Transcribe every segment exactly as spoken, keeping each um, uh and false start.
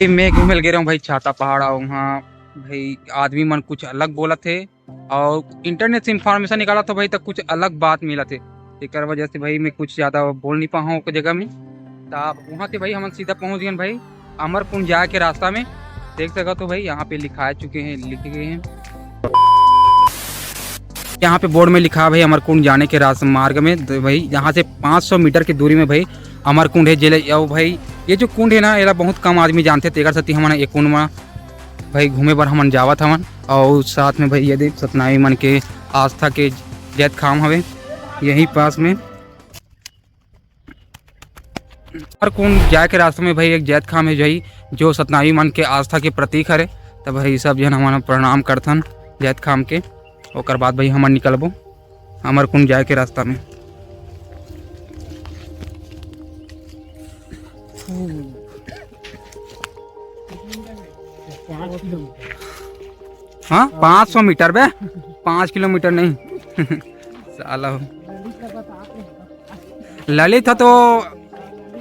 मैं घूमे ल गे रहे हूँ भाई छाता पहाड़, और वहाँ भाई आदमी मन कुछ अलग बोलत हे और इंटरनेट से इन्फॉर्मेशन निकालत हो भाई, तो कुछ अलग बात मिलत हे। एकर वजह से भाई मैं कुछ ज़्यादा बोल नहीं पाऊँ ओकर जगह में। तो आप वहाँ से भाई हमन सीधा पहुँच गए भाई अमरकुंड जाए के रास्ता में। देख सकत हो भाई, यहाँ पे लिखा चुके हैं, लिखे गए हैं। यहाँ पे बोर्ड में लिखा है भाई अमरकुंड जाने के रास्ता मार्ग में। तो भाई यहाँ से पाँच सौ मीटर की दूरी में भाई अमरकुंड है। जेले, और भाई ये जो कुंड है ना, एला बहुत कम आदमी जानथे, तेकर सेती हमन ये कुंड में भाई घूमे बर हमन जावत हवन। और साथ में भाई ये देख सतनामी मन के आस्था के जैतखाम हवे यहीं पास में। अमरकुंड जाए के रास्ता में भाई एक जैतखाम है भाई, जो सतनामी मन के आस्था के प्रतीक हरे। तब भाई सब जन हमन प्रणाम करथन जैतखाम के। ओकर बाद भाई हमन निकलबो अमरकुंड जाए के रास्ता में। हाँ, पाँच सौ मीटर बे, पाँच किलोमीटर नहीं। साला हो। ललित ह तो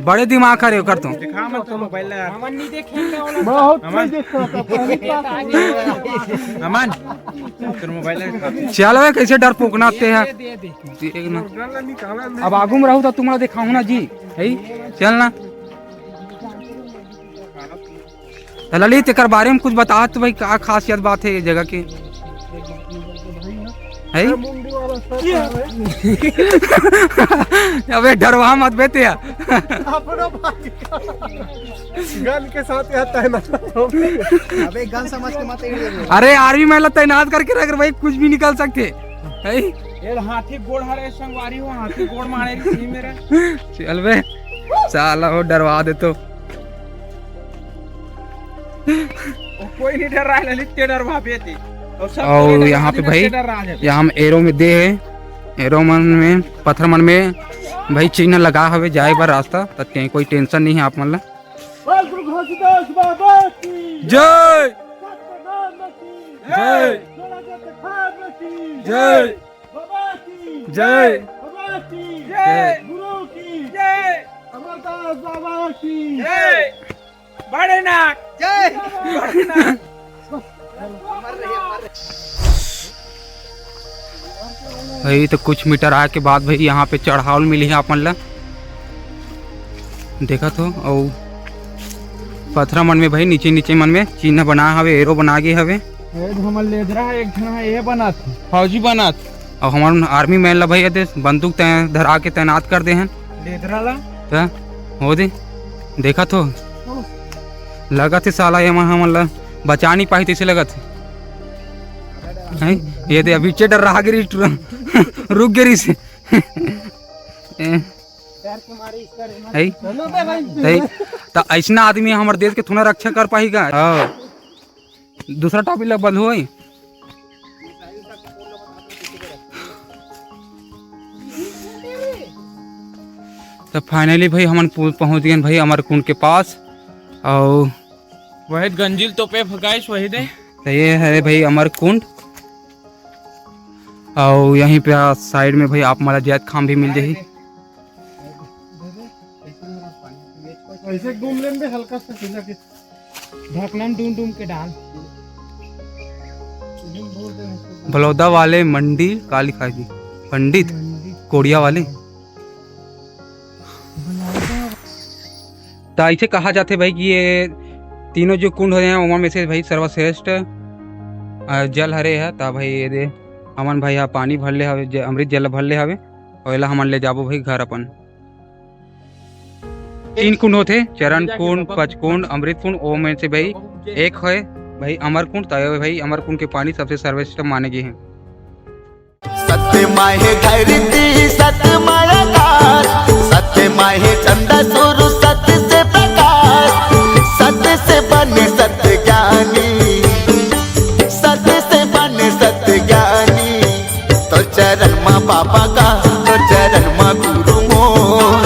बड़े दिमाग हरे ओकर तो। दिखा मत तो मोबाइल ला यार। बहुत अमन। सही देखता था, पहली बार। अमन, तेरे मोबाइल ला दिखा। चल बे, कैसे डरपोकना ते है। देख ना। अब आगू में रहू तो तुम्हारा दिखाऊं ना जी। है, चल ना। त ललित, एकर बारे में कुछ बता तो भाई, का खासियत बात है ये जगह के? है? अबे डरवा मत बे ते। अपना भाई गन के साथ यहाँ तैनात हो। अबे गन समझ के मत एड़ी। अरे आर्मी में ला तैनात करके रख भाई, कुछ भी निकल सकते। है? ये हाथी गोड़ हरे संगवारी हो, हाथी गोड़ मारे की मेरा। चल बे, साला हो डरवा दे तो। वो कोई नहीं डर रहा है, ललित के डर वहाँ पे थी। और सब और तेरे डर यहाँ पे आदमी भाई, के डर रहा है। यहाँ हम एरो में दे है, एरो मन में, पत्थर मन में भाई चिन्ह लगा हवे जाए बर रास्ता, त ते कोई टेंशन नहीं है आप मन ला। बोल गुरु घासीदास बाबा की जय। सत्यनारायण की जय। जय जगत खान की जय। बाबा की जय। बाबा की जय। गुरु की जय। अमरदास बाबा की जय। बड़े नाथ जय। बड़े नाथ। भाई तो कुछ मीटर आए के बाद भाई यहाँ पे चढ़ावल मिली है अपन ला। देखा तो, अउ पथरा मन में भाई नीचे नीचे मन में चिन्ह बना हवे, एरो बना गे हवे। एक हमर लेदरा है, एक झन है, ये बनात है, फौजी बनात। अउ हमर आर्मी मैन ला भाई एदे बंदूक तै-, धरा के तैनात कर दे हैं। लेदरा ला? त हो दे, देखा तो, लगत है साला ये मन हमन ला बचा नहीं पाही तैसे लगत है। हैं? ये दे अभी चे डर रहा गिरी, रुक गिरी से। ए, डर के मारे इसका रे, है? चलो बे भाई। है? त ऐसना आदमी हमर देश के थोड़ा रक्षा कर पाही का? हाँ। दूसरा टॉपिक ला बंद होई। तो फाइनली भाई हमन पु-, पहुंच गए भाई अमरकुंड के पास। और वहीद गंजिल तो पे गाइस वहीदे। तो ये है भाई अमरकुंड। और यहीं पे आ, साइड में भाई आप मला जैतखाम भी मिल जाही। ऐसे घूम लेंगे हल्का सा सीधा के। ढकना में डूम डूम के डाल। बलौदा वाले मंडी का लिखा है जी? पंडित कोड़िया वाले। त ऐसे कहा जाथे भाई कि ये तीनों जो कुंड हो रहे हैं, ओमा में से भाई सर्वश्रेष्ठ, अ, जल हरे है। त भाई ये दे, हमन भाई यहाँ पानी भर ले हवे, ज-, अमृत जल भर ले हवे, और एला हमन ले जाबो भाई घर अपन। तीन कुंड होथे, चरण कुंड, पच कुंड, अमृत कुंड। ओ में से भाई एक है भाई अमर कुंड। त भाई अमर कुंड के पानी सबसे सर्वश्रेष्ठ माने गए हैं। सत्य माहे धरती, सत्य माहे आकाश, सत्य माहे चंदा सूरज, सत्य से प्रकाश, सत्य से बने सत्य ज्ञानी, सत्य से बने सत्य ज्ञानी। तो चरण मा बाबा का, तो चरण मा गुरु मोर,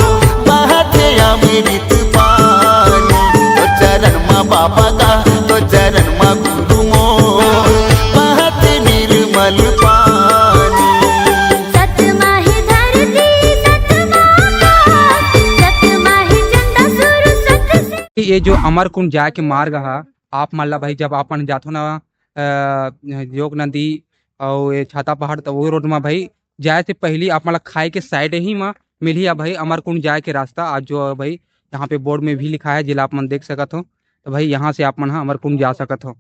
बहत अमृत पानी। तो चरण मा बाबा का, तो चरण मा गुरु मोर, बहत निर्मल पानी। सत माहे धरती, सत माहे आकाश, सत माहे चंदा सूरज, सत से ये जो अमरकुंड जाए के मार्ग हा, आप मन ला भाई, जब आप मन जाथो ना, अ, जोग नदी अउ ये छाता पहाड़, तो वो रोड में भाई जाए से पहली आप मन ला खाई के साइड ही में मिलही भाई अमरकुंड जाए के रास्ता। आज जो भाई यहाँ पे बोर्ड में भी लिखा है, जेला आप मन देख सकत हो। तो भाई यहाँ से आप मन हा अमरकुंड जा सकत हो।